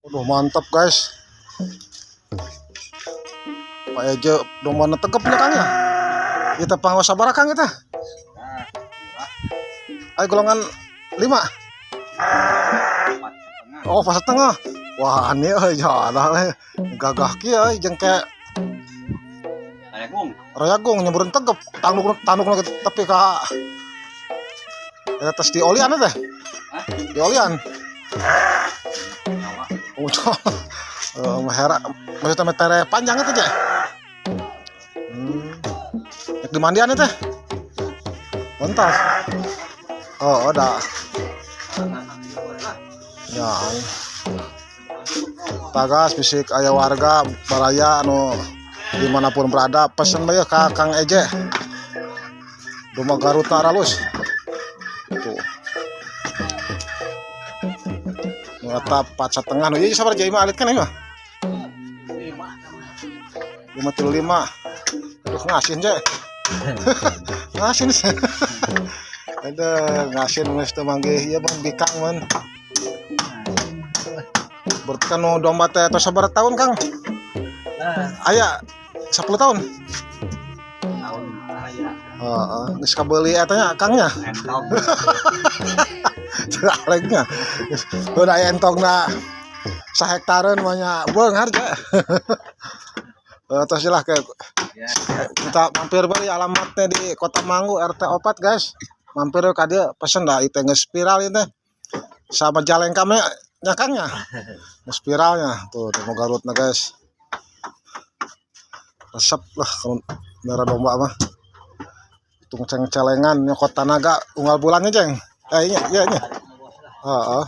Waduh, mantap, guys. Pak Eje domba tegep nya, Kang, ya. Kita pangwas sabaraha, Kang, kita? Ayo, golongan 5. Oh, 4,5. Wah, ini euy jadah euy. Gagah kieu euy jeung ke Rayagung. Rayagung nyamperin tegep tanduk tanduk tapi ka eta tes di olian teh. Hah? Di olian. Oh, hera maksudnya metere panjang itu je. Rek dimandian itu. Entas. Oh, udah. Ya. Tagas bisik aya warga baraya anu dimanapun berada, pesen bae ka Kang Eje. Domba Garut aralus. Tuh. Nu eta 4,5 nu ieu sabar ieu mah alit kan ieu mah. 535. Aduh, ngasin je. Ngasin sih. Ada ngasin geus teu manggih ieu mah bikang man. Berarti kan nu domba teh tos sabaraha tahun, Kang? Aya 10 tahun. Tahun aya. Heeh, geus kabeuli eta nya, Kang, nya. Entong. Alegnya. Udah aya entongna sahektareun mah nya beunghar je. Eh, tos lah ke Ya. kita mampir beli, alamatnya di Kota Manggu RT 4, guys. Mampir ka dieu pesen dah itu geus viral ieu teh. Sama Majalengka mah nya, Kang, nya. Geus viralnya tuh domba Garutna, guys. Resep lah kalau merah domba mah. Hitung ceng-celengan nyokot tanaga unggal bulannya, jeng. Eh, iya iya iya. Heeh.